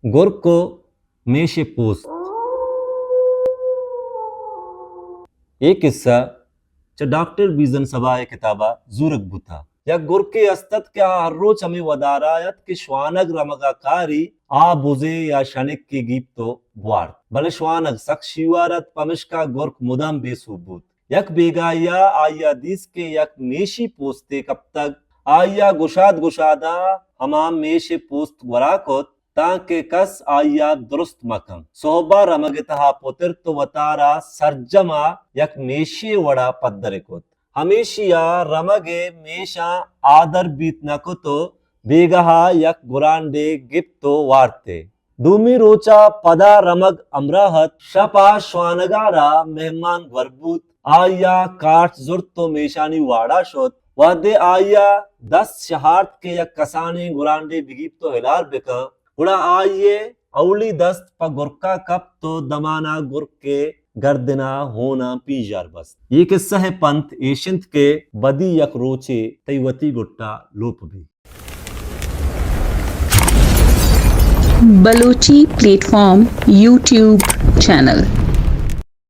گرک ءُ میش ءِ پوست۔ اے قصہ چہ ڈاکٹر بیزن صبا ءِ کتاب ءَ زورگ بوتہ۔ یک گرکے است ات کہ آ ہر روچ ہمے ودار ءَ ات کہ شوانگ رمگ ءَ کاری، آ بزے یا شنکے گیپت ءُ بوارت۔ بلے شوانگ سک شیوار ات، پمشکا گرک مدام بے سوب بوت۔ یک بیگاہے ءَ آئی ءَ دیست کہ یک میشی پوستے کپتگ۔ آئی ءَ گشاد گشاداں ہما میش ءِ پوست گورا کت، تانکہ کس آئی ءَ درست مہ کنت۔ سہب ءَ رمگ ءِ تہا پترت ءُ وتارا سرجم ءَ یک میشے ءِ وڑا پدر کت۔ ہمیشی ءَ رمگ ءِ میشاں آدر بیت نہ کت ءُ بیگاہ ءَ یک گرانڈے گپت ءُ وارت ئے۔ دومی روچ ءَ پدا رمگ ہمراہ ات۔ شپ ءَ شوانگ ءَ را مہمان گور بوت۔ آئی ءَ کارچ زرت ءُ میشانی واڑا شت۔ وہدے آئی ءَ دست شہارت کہ یک کسانیں گرانڈے بگیپت ءُ ہلار بکن، گڑا آئی ءِ اولی دست پہ گرک ءَ کپت ءُ دمان ءَ گرک ءِ گردن ءَ ہوناں پیژار بست۔ اے قصہ ءِ پنت ایش انت کہ بدی یک روچے تئی وتی گٹ ءَ لوپ بیت۔ Balochi plate form YouTube channel.